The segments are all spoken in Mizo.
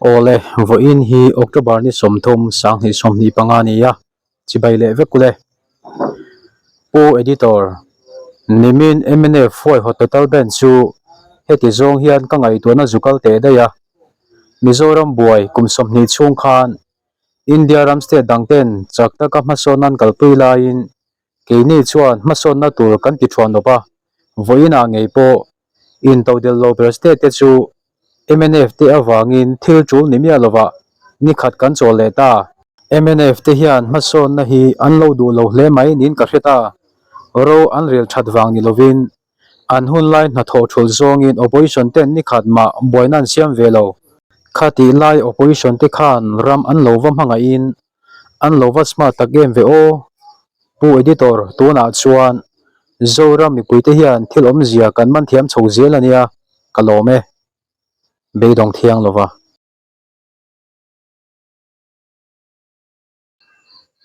Awle, vawiin hi October ni 30 2025 a ni a, chibai leh vek ule. Pu Editor, nimin mnf huaihawt total ban chu heti zawng hian ka ngaihtuahna zu kal teh daih a. Mizoram buai kum 20 chhung khan India ram state dang ten chak taka hmasawn an kalpui laiin keini chuan hmasawnna tur kan ti thuan lawp a, vawiinah ngei pawh intodelh lo ber state te chu mnf te avangin thil tul ni miah lovah ni khat kan chawl leh ta. Mnf te hian hmasawnna hi an lo duh lo hle mai niin ka hre ta. Ro an rel that vang ni lovin an hun lai hnathawh thulh zawngin opposition ten ni khat mah buaina an siam ve lo. Khatih lai opposition te khan ram an lo va hmangaihin an lo va smart tak em ve aw. Pu Editor, tunah chuan Zoram mipuite hian thil awmzia kan man thiam chho zel a nia, ka lawm e. Beidawng thiang lova.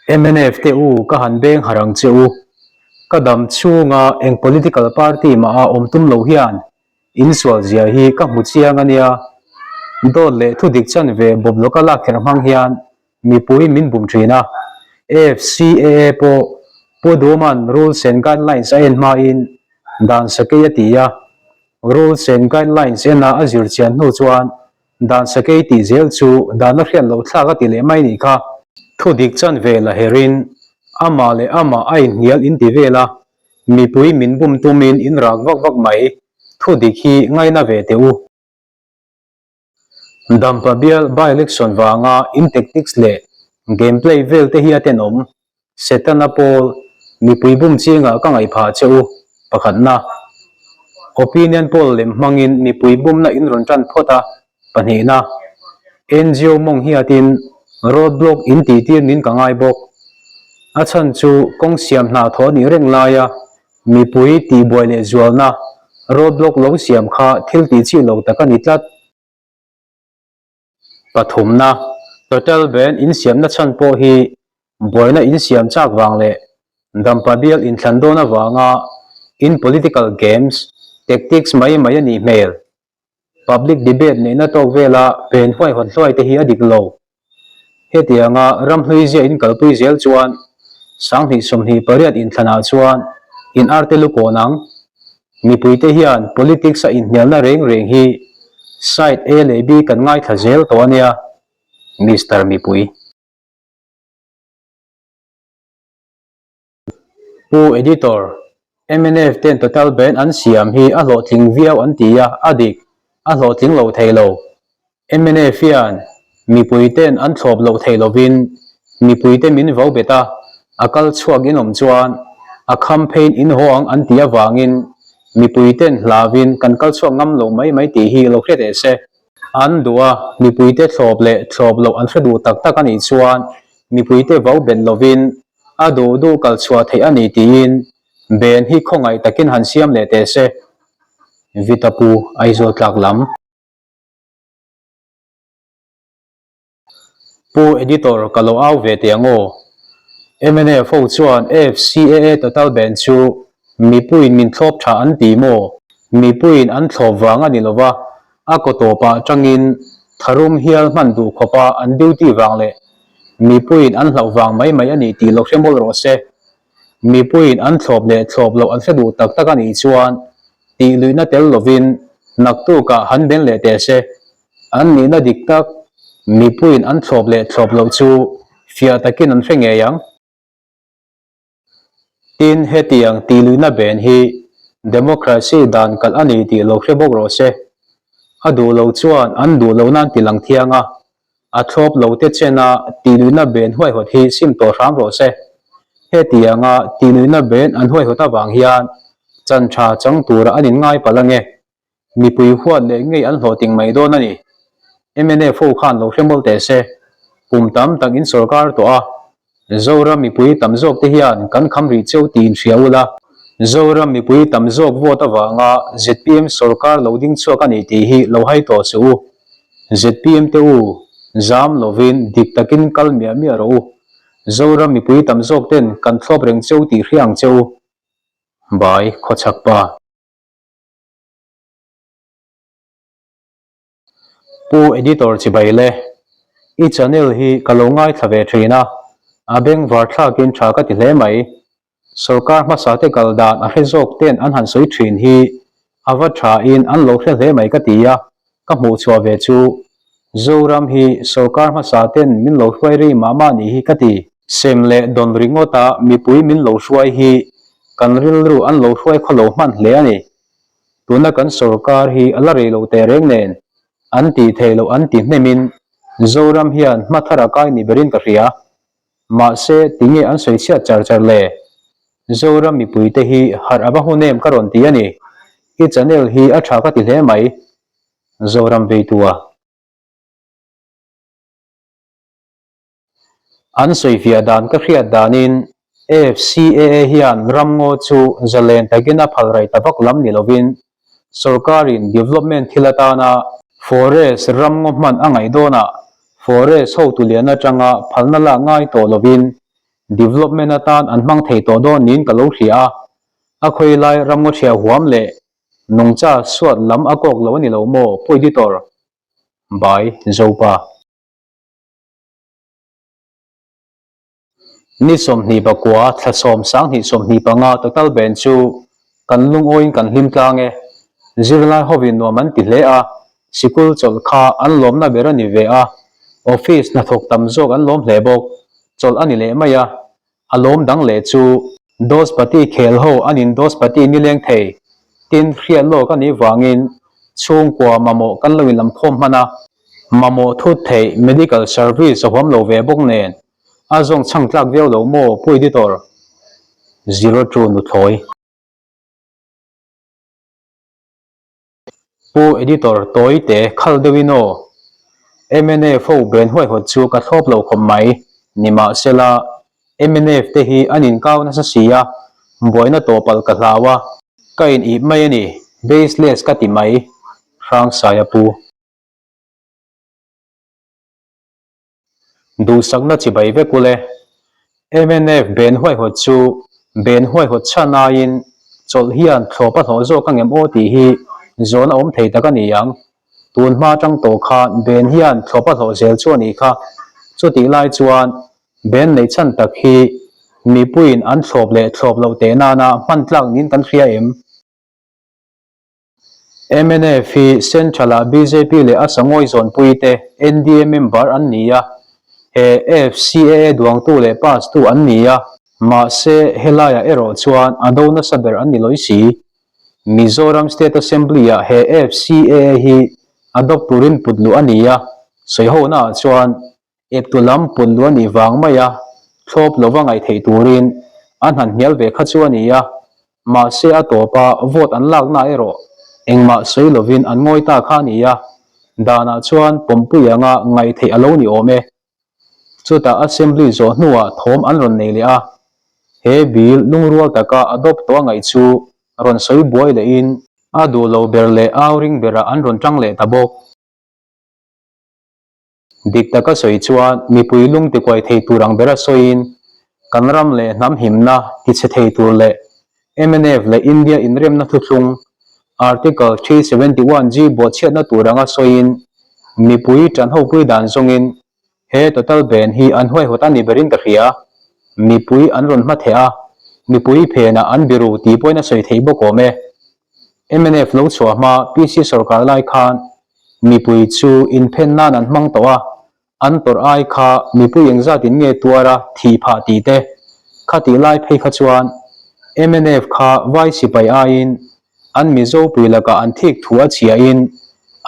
Mnf te u ka han beng harh ang che u. Ka dam chhunga eng political party mah a awm tum lo hian insual zia hi ka hmu chiang a nia. Dawt leh thudik chan ve bawp lawka lak kher hmang hian mipui min bum thin a. AFCAA pawh Pu Duman rules and guidelines a en hmain dan sakei a ti a. Rules and guidelines ena a zir chian hnu chuan Dan sakei tih zel chu dan a hriat loh thlak a ti leh mai nih kha. Thu dik chan ve la herin amah leh amah a inhnial in ti vel a, mipui min bum tumin in rak vak vak mai, thu dik hi ngaina ve teh u. Dampa bial by-election vanga in tactics leh game play vel te hi a tenawm. Setana pawl, mipui bum chingah ka ngaih phah che u, pakhatna. Opinion poll lem hmangin mipui bumna in rawn tan phawt a, pahnihna. NGO mawng hiatin road block in tih tir nin ka ngai bawk. A chhan chu kawng siam hna thawh a nih reng laia mipui tihbuai leh zualna road block lo siam kha thil tih chi lo tak a ni tlat. Pathumna, Total ban insiamna chhan pawh hi buaina insiam chak vang leh dampa bial inthlan dawn avanga in political games, tactics mai mai a nih hmel. Public debate neihna tawk vela pen huaihawt hluai te hi a dik lo. Hetianga ramhlui zia in kalpui zel chuan 2028 inthlanah chuan in arte lu kawn ang. Mipuite hian politics a inhnialna reng reng hi side A leh B kan ngaithla zel tawh a nia, Mister Mipui. Pu Editor, mnf ten total ban an siam hi a hlawhtling viau an ti a, a dik, a hlawhtling lo thei lo. Mnf hian mipuiten an thlawp loh theih lovin mipuite min vo bet a, a kal chhuak in awm chuan a kham pheiin in haw ang an tih avangin mipuiten hlauvin kan kal chhuak ngam lo mai mai tih hi lo hre teh se. An duh a, mipuite thlawp leh thlawp loh an hre duh tak tak a nih chuan mipuite vo bet lovin a duh duh kal chhuah theih a ni tiin Ben hi khawngaih takin han siam leh teh se. Vitapu Aizawl tlak lam. Pu Editor ka lo au ve teh ang aw. Mnf ho chuan AFCAA total ban chu mipuiin min thlawp tha an ti maw? Mipuiin an thlawp vang a ni lova, a kaw tawpah tangin tharum hial hman duh khawpa an duty vang leh mipuiin an hlauh vang mai mai a ni tih lo hre mawlh rawh se. Mipuiin an thlawp leh thlawp loh an hre duh tak tak a nih chuan tih luihna tel lovin naktukah han ben leh teh se. An nihna dik tak mipuiin an thlawp leh thlawp loh chu fiah takin an hre ngei ang. Tin, hetiang tih luihna ben hi democracy dan kalh a ni tih lo hre bawk rawh se. A duh lo chuan an duh lohna an ti lang thiang a, A thlawp lo te chena tihluihna ben huaihawt hi sim tawh hram rawh se. Hetianga tihluihna ben an huaihawt avang hian chan tha chang tura an inngai palh ange. Mipui huat leh ngei an hlawhting mai dawn a ni. Mnf ho khan lo hre mawlh teh se. Kum tam tak in sawrkar tawh a, Zoram mipui tam zawk te hian kan kham rih cheu tih inhria ula, Zoram mipui tam zawk vote avanga zpm sawrkar lo ding chhuak a ni tih hi lo hai tawh suh u. Zpm te u, zam lovin dik takin kal miah miah rawh u. Zoram mipui tam zawk ten kan thlawp reng cheu tih hria ang che u. Bai Khawchhak Pa. Pu Editor chibai le. I channel hi ka lo ngaithla ve thin a, a bengvar thlakin tha ka ti hle mai. Sorkar hmasa te kal dan a hre zawk ten an han sawi thin hi a va tha in an lo hre hle mai ka ti a, ka hmuh chhuah ve chu Zoram hi sorkar hmasa ten min lo hruai rei mah mah nih hi ka ti. Sem leh dawn ringawt a mipui min lo hruai hi kan rilru an lo hruai khaw lo hman hle a ni. Tuna kan sorkar hi a la rei lo teh reng nen an tih theih loh an ti hnem in Zoram hian hma thar a kai ni berin ka hria. Mahse, tinge an sawi chhiat char char le? Zoram mipuite hi harh a va hun em ka rawn ti a ni. I channel hi a tha ka ti hle mai. Zoram veitua. An sawifiah dan ka hriat danin AFCAA hian ramngaw chu zalen takin a phal raih ta vak lam ni lovin Sorkarin development thil atana forest ramngaw hman a ngaih dawnah forest hotu lian atanga phalna lak ngai tawh lovin development atan an hmang thei tawh dawn niin ka lo hria a, a khawilai ramngaw thiah huam leh nungcha suat lam a kawk lo a ni lo maw Pu Editor? By Zopa. Ni 29 thla 10 2025 total ban chu kan lungawiin kan hlim tlang e. Zirlai hovin nuam an ti hle a, sikul chawlh kha an lawmna ber a ni ve a, office hnathawk tam zawk an lawm hle bawk. Chawlh a ni leh mai a, a lawm dang leh chu Dospati khel ho an in Dospati nileng thei tin hriat lawk a nih vangin chhungkua mamawh kan lo inlamkhawm hman a, Mamawh thut theih medical service a huam lo ve bawk nen a zawng chhang tlak viau lo maw Pu Editor? Zero two nuthlawi. Pu Editor tawi te khal deuhin aw. Mnf ho ben huaihawt chu ka thlawp lo khawp mai. Nimahsela mnf te hi an inkau nasa si a, buaina tawpalh ka hlau a, ka in ip mai a ni, baseless ka ti mai. Hrangsaia Pu. Duhsakna chibai vek ule. Mnf ben huaihawt chu ben huaihawt chhan aiin chawlh hian thlawp a hlawh zawk angem aw tih hi zawn a awm thei tak a ni ang. Tun hma atang tawh khan ben hian thlawp a hlawh zel chu a nih kha. Chutih lai chuan ben neih chhan tak hi mipuiin an thlawp leh thlawp loh teh nana hman tlak niin kan hria em? Mnf hi Central ah bjp leh a sangawi zawnpui te NDA member an ni a, he AFCAA duangtu leh pass tu an ni a, mahse helaiah erawh chuan a do nasa ber an ni lawi si. Mizoram State Assembly ah he AFCAA hi adopt turin put luh a ni a, sawihonaah chuan Eptu lam put luh a nih vang mai a, thlawp lova ngaih theih turin an han hnial ve kha chu a ni a, mahse a tawpa vote an lakna erawh engmah sawi lovin an ngawi ta kha a ni a, danah chuan pawmpui anga ngaih theih a lo ni awm e. Chutah Assembly zawh hnuah thawm an rawn nei leh a, he bill lungrual taka adopt tawh a ngaih chu rawn sawi buai lehin a duh lo ber leh au ring berah an rawn tang leh ta bawk. Dik taka sawi chuan mipui lung tikuai thei tur ang bera sawiin kan ram leh hnam himna tichhe thei tur leh mnf leh India inremna thuthlung Article 371 G bawhchhiatna tur anga sawiin mipui tanhopui dan zawngin he total ban hi an huaihawt a ni berin ka hria. Mipui an rawn hma theh a, mipui phenah an biru tih pawhin a sawi theih bawk awm e. Mnf lo chhuah hma PC sorkar lai khan mipui chu inphen nan an hmang tawh a, an tawrh ai kha mipui engzat in nge tuar a thih phah tih te kha tih lai phei kha chuan mnf kha vai sipai aiin an Mizo pui lakah an thik thu a chhia in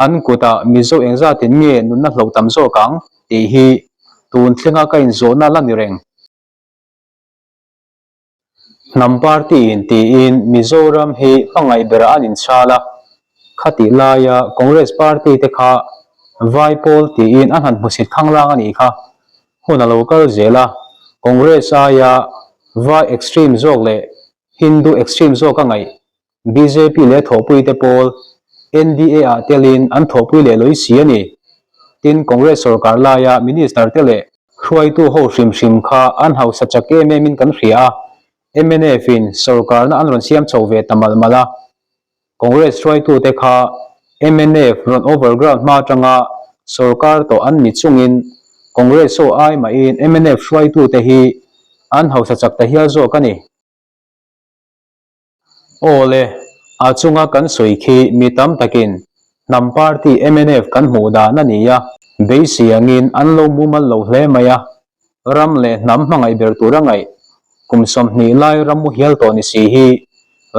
an kutah Mizo engzat in nge nunna hloh tam zawk ang tih hi tun thlenga ka inzawhna la ni reng. Hnam party in tiin Mizoram hi hmangaih berah an inchhal a, khatih laia Congress party te kha vai pawl tiin an han hmusit khanglang a nih kha. Hun a lo kal zel a, Congress aia vai extreme zawk leh Hindu extreme zawk a ngaih Bjp leh thawhpuite pawl NDA ah telin an thawhpui leh lawih si a ni. Tin, Congress sorkar laia Minister te leh hruaitu ho hrim hrim kha an hausa chak em em in kan hria a, mnf in sorkarna an rawn siam chho ve ta malh malh a. Congress hruaitute kha mnf rawn overground hma atanga. Sorkar tawh an ni chungin Congress ho ai mahin mnf hruaitute hi an hausa chak ta hial zawk a ni. Aw le, a chunga kan sawi khi mi tam takin hnam party mnf kan hmuh dan a ni a, beisei angin an lo mumal lo hle mai a, ram leh hnam hmangaih ber tura ngaih kum 20 lai ram muhial tawh ni si hi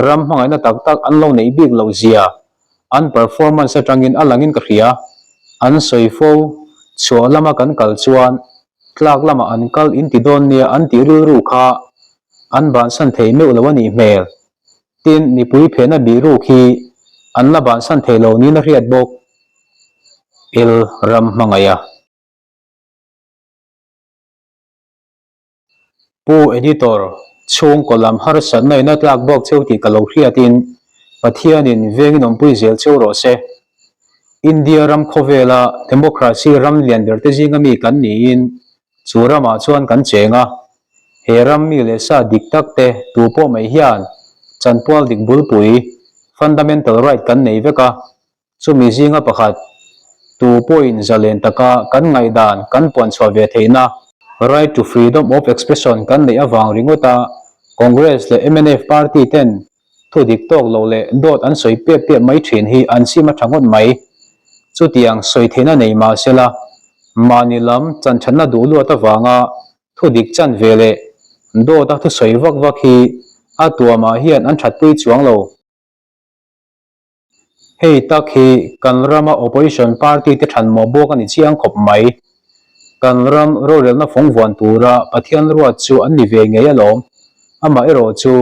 ram hmangaihna tak tak an lo neih bik loh zia an performance atangin a langin ka hria. An sawi fo, chhuah lama kan kal chuan tlak lamah an kal in ti dawn nia an tih rilru kha an bansan thei meuh lo a nih hmel. Tin, mipui phehna bihruk hi an la bansan thei lo niin a hriat bawk. El ram hmangaih a. Pu Editor, chhungkaw lam harsatna in a tlak bawk cheu tih ka lo hriatin Pathianin vengin awmpui zel cheu rawh se. India ram khawvela democracy ram lian berte zinga mi kan niin chu ramah chuan kan cheng a. He ram mi leh sa dik tak te tu pawh mai hian chanpual dik bulpui, fundamental right, kan nei vek a. Chumi zinga pakhat, tu pawhin zalen taka kan ngaihdan kan puanchhuah ve theihna, right to freedom of expression, kan neih avang ringawta Congress leh mnf party ten thu dik tawk lo leh dawt an sawi piap piap mai thin hi an sim a tha ngawt mai. Chutiang sawi theihna nei mah sela, mahni lam chanthatna duh luat avanga thu dik chan ve leh dawta thu sawi vak vak hi a tuamah hian an thatpui chuang lo. Hei tak hi kan rama opposition party te thanmawh bawk a ni chiang khawp mai. Kan ram rorelna fawng vuan tura Pathian ruat chu an ni ve ngei alawm. Amaherawh chu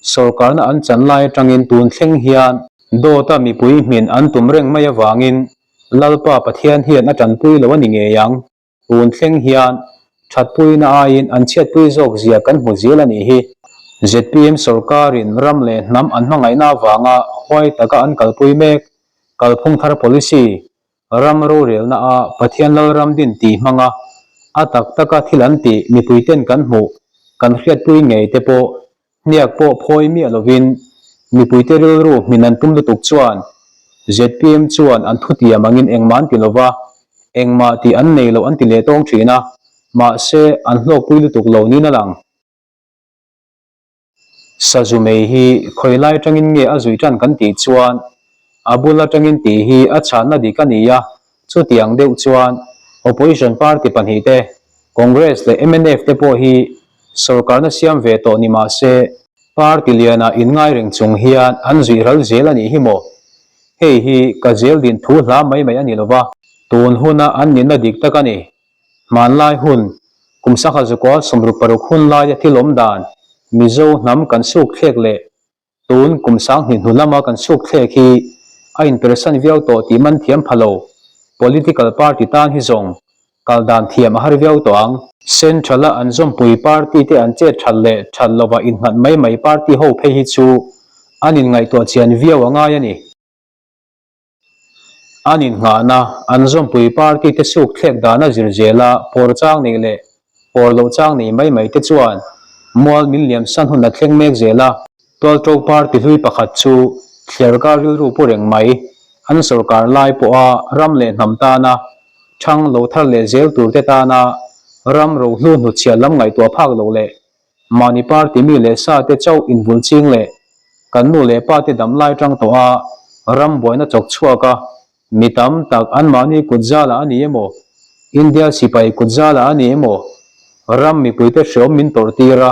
sorkarna an chan lai atangin tun thleng hian dawta mipui hmin an tum reng mai avangin Lalpa Pathian hian a tanpui lo a ni ngei ang. Tun thleng hian thatpuina aiin an chhiatpui zawk zia kan hmu zel a nih hi. Zpm sorkarin ram leh hnam an hmangaihna avanga huai taka an kalpui mek kalphung thar policy, ram rorelna a Pathian Lalram din tih hmanga a tak taka thil an tih mipuiten kan hmuh kan hriatpui ngei te pawh Hniak pawh phawi miah lovin mipuite rilru hmin an tum lutuk chuan zpm chuan an thutiam angin engmah an ti lova, engmah tih an nei loh an ti leh tawng thin a, mahse an hlawkpui lutuk lo niin a lang. Sazu mei hi khawi lai atangin nge a zui tan kan tih chuan a bul atangin tih hi a chhanna dik a ni a, chutiang deuh chuan opposition party pahnihte Congress leh mnf te pawh hi Sorkarna siam ve tawh ni mah se, party lianah inngai reng chung hian an zuih ral zel a nih hi maw? Hei hi ka zel din thu hla mai mai a ni lova, tun huna an nihna dik tak a ni. Hmanlai hun, kum sangha zukua 66 hun laia thil awm dan, Mizo hnam kan suk thlek leh Tun kum 2000 hnu lama kan suk thlek hi a inpersan viau tawh tih man thiam pha lo. Political party tan hi zawng kal dan thiam a har viau tawh ang. Central-a an zawmpui party te an chet that leh that lova innghat mai mai party ho phei hi chu an inngaihtuah chian viau a ngai a ni. An innghahna, an zawmpui party te suk thlek dana zir zela pawr chang neih leh pawr loh chang nei mai mai te chuan mual min liam san hun a thleng mek zel a. Tualṭo party hlui pakhat chu thliarkar rilru pu reng mai, an sorkar lai pawha ram leh hnam tana ṭhang lo thar leh zel tur te tana ram rohlu hnutchhiah lam ngaihtuah phak loh leh Mahni party mi leh sa te chauh invul ching leh kan nu leh pa te dam lai tang tawh a ram buaina chawk chhuak a, mi tam tak anmahni kut zalah a ni emaw, India sipai kut zalah a ni emaw, ram mipui te hreawm min tawrh tir a,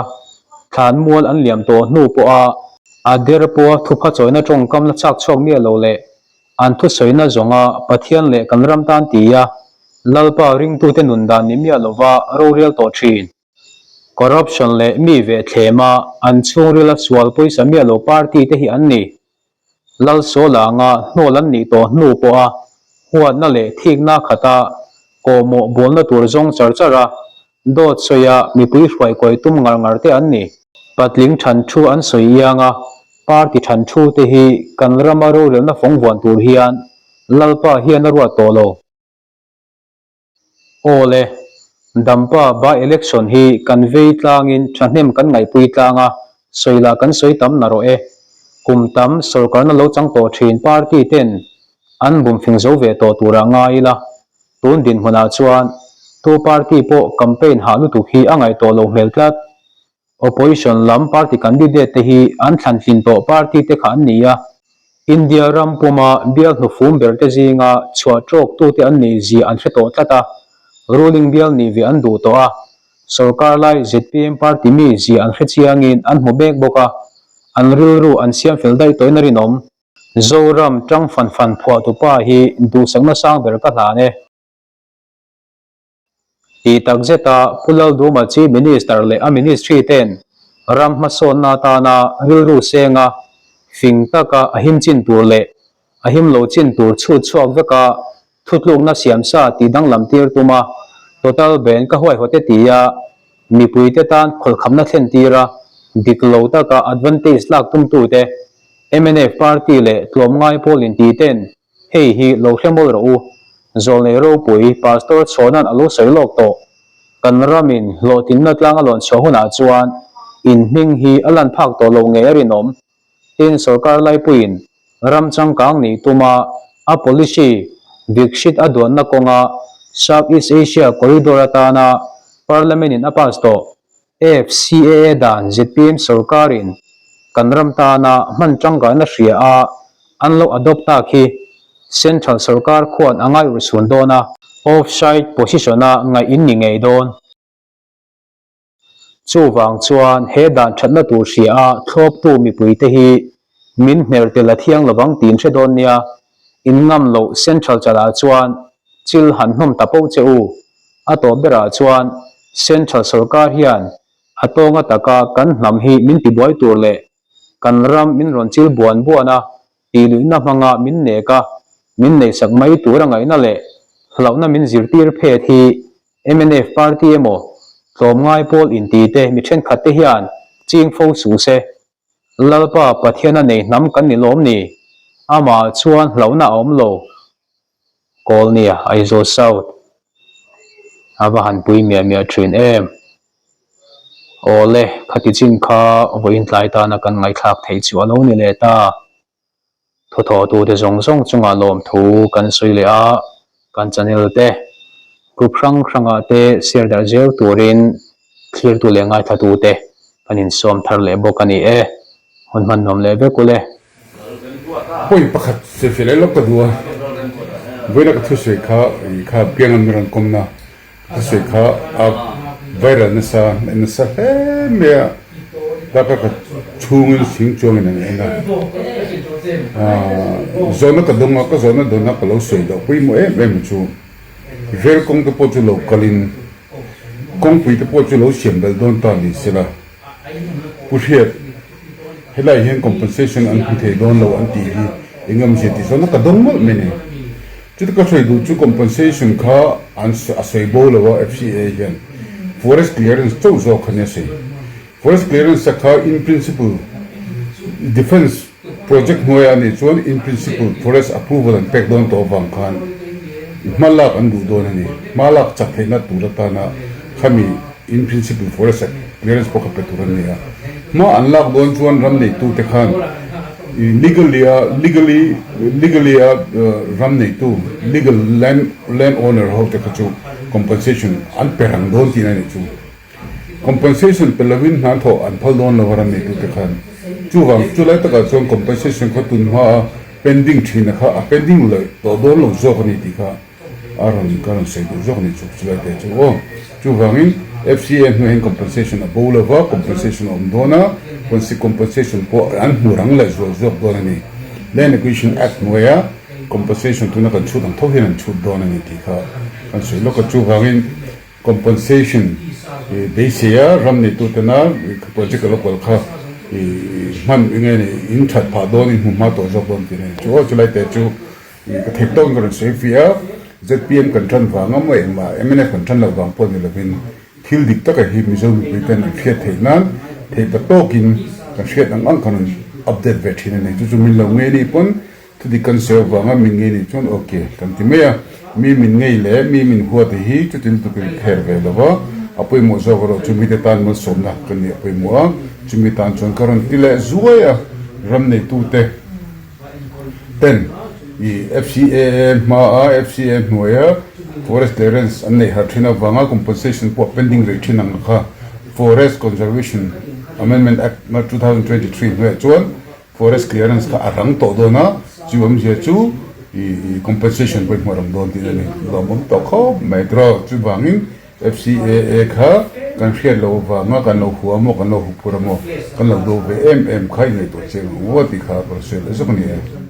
thlan mual an liam tawh hnu pawh a a der pawha thupha chawina tawngkam la chak chhuak miah lo leh an thusawina zawnga Pathian leh kan ram tan ti a Lalpa ringtute nun dan ni miah lova rorel tawh thin. Corruption leh mi ve thlema an chhungrila sual pawisa miah lo party te hi an ni. Lalsawla anga hnawl an nih tawh hnu pawha huatna leh thikna khata kawhmawh bawlna tur zawng char char a, dawt sawia mipui hruaikawi tum ngar ngar te an ni. Patling than thu an sawi iang a, party than thu te hi kan rama rorelna fawng vuan tur hian Lalpa hian a ruat tawh lo. Aw le, Dampa by election hi kan vei tlangin thahnem kan ngaihpui tlang a, sawi lah kan sawi tam na rawh e. Kum tam sorkarna lo chang tawh thin party ten an bum fing zo ve tawh turah ngai ila. Tun dinhmunah chuan tu party pawh campaign hah lutuk hi a ngaih tawh loh hmel tlat. Opposition lam party candidate te hi an thlan tlin tawh party te kha an ni a, India ram puma bial hnufum ber te zinga chhuah tawk tute an nih zia an hre tawh tlat a, ruling bial nih ve an duh tawh a, sorkar lai zpm party mi zia an hre chiangin an hmu mek bawk a, an rilru an siam fel daih tawhin a rinawm. Zoram tang fan fan phuahtupa hi duhsakna sang ber ka hlan e. Tih tak zeta Pu Lalduma Chief Minister leh a Ministry ten ram hmasawnna atana rilru senga fing taka a him chin tur leh a him lo chin tur chhut chhuak veka thutlukna siamsa tih danglam tir tuma total ban ka huaihawt e tia mipuite tan khawlkhamna thlen tira dik lo taka advantage lak tumtute mnf party leh tlawmngai pawl inti ten Hei hi lo hre mawl rawh u, Zawlnei ropui Pastor Chhawna'n a lo sawi lawk tawh. Kan ramin hlawhtlinna tlang a lawn chhuah hunah chuan in hming hi a lan phak tawh lo ngei a rinawm. Tin, sorkar laipuiin ram changkang nih tuma a policy Vikshit a duanna kawnga South East Asia Corridor atana Parliament-in a pass tawh AFCAA dan zpm sorkarin kan ram tana hman tangkaina hria a an lo adopt tak hi Central sorkar khuan a ngai urhsun dawn a, offside position-a ngaih in ni ngei dawn. Chuvang chuan he dan thatna tur hria a thlawptu mipuite hi min hmer tel a thiang lovang tiin hre dawn nia, in ngam loh Central chalah chuan chil han hnawm ta po che u. A tawp berah chuan Central sorkar hian a tawnga taka kan hnam hi min tibuai tur leh kan ram min rawn chil buan buan a, tihluihna hmanga min nek a, min neihsak mai tur a ngaihna leh hlauhna min zirtir phet hi mnf party emaw tlawmngai pawl inti te mi thenkhat te hian ching fo suh se. Lalpa Pathiana nei hnam kan ni lawm ni? Amah chuan hlauhna a awm lo. Kawlnia, Aizawl South a va han pui miah miah thin em? Awle, khati chin kha vawiin tlai tana kan ngaihthlak theih chu a lo ni leh ta. Thawthawhtute zawng zawng chungah lawmthu kan sawi leh a, kan channel te group hrang hrangah te share darh zel turin thlirtu leh ngaithlatute kan insawm thar leh bawk a ni e. Hun hman nuam leh vek ule. Point pakhat sawi leh lawk ka duh a, vawiina ka thusawi kha kha piang an rawn kawmna ka thusawi kha a viral nasa nasa hle mai a, darkar khat chhungin thing chuangin an en a, aaa zawhna ka dawng a, ka zawhna dawn a ka lo sawi loh pawimawh em em chu rel kawng te pawh chu lo kalin kawngpui te pawh chu lo siam belh dawn ta ni sela Pu Hriat helai hian compensation an hmu thei dawn lo an tih hi eng awmzia tih zawhna ka dawng mawlh mai ni. Chuti ka sawi duh chu compensation kha an a sawi bo lo a FCA hian forest clearance chauh zawk kha nia sawi. Forest clearance a kha in principle defence project hnuaiah a nih chuan in principle forest approval an pek dawn tawh avang khan hma lak an duh dawn a ni. Hma lak chak theihna tur atana khami in principle forest clearance pawh kha pe tur an ni a. Hma an lak dawn chuan ram neitute khan legally a legally legally a ram neitu legal land land owner ho te kha chu compensation an pe rang dawn tihna a nih chu. Compensation pe lovin hna thawh an phal dawn lo a ram neitute khan. Chuvang chulai takah chuan compensation kha tun hma a pending thina kha a pending leh tawh dawn lo zawk a ni tih kha a rawn ka rawn sawi duh zawk a ni chuk chulai te chu aw. Chuvangin FCA hnuaiah hian compensation a bo lova, compensation a awm dawn a, compensation pawh an hmu rang leh zual zawk dawn a ni. Land Acquisition Act hnuaia compensation tuna kan chhut ang tho hian an chhut dawn a ni tih kha kan sawi lawk a. Chuvangin Compensation i beisei a, ram neitutena project a lo kal kha i hman eng nge ni in that phah dawn in hmu hma tawh zawk dawn tih a ni. Chu aw chulai te chu i ka theih tawk in ka rawn sawi fiah a, zpm kan tan vang a maw engmah mnf kan tan loh vang pawh ni lovin thil dik taka hi Mizo mipui ten an hriat theih nan theih pa tawkin kan hriat ang ang kan rawn update ve thin a ni. Chu chu min lo ngei nih pawn Thudik kan sawi avanga min ngei nih chuan ok kan ti mai a, mi min ngei leh mi min huat hi chutin tukin kher ve lo va, a pawimawh zawk erawh chu mite tan malsawmna kan nih a pawimawh a, chumi tan chuan ka rawn ti leh zuai a, ram neitute ten i FCAA hmaa FCA hnuaia Forest clearance an nei har thin avanga compensation pawh pending rih thin ang kha Forest Conservation Amendment Act 2023 hnuaiah chuan Forest clearance kha a rang tawh dawn a, chu awmzia chu i compensation pawh i hmuh rang dawn tih a ni. Lawmawm tawh khawp mai tiraw. Chuvangin FCAA kha kan hriat loh avanga kan lo hua maw, kan lo huphur a maw, kan lo do ve em em kha i ngaihtuah chiang ang u a tih kha ka lo sawi leh zawk a ni e.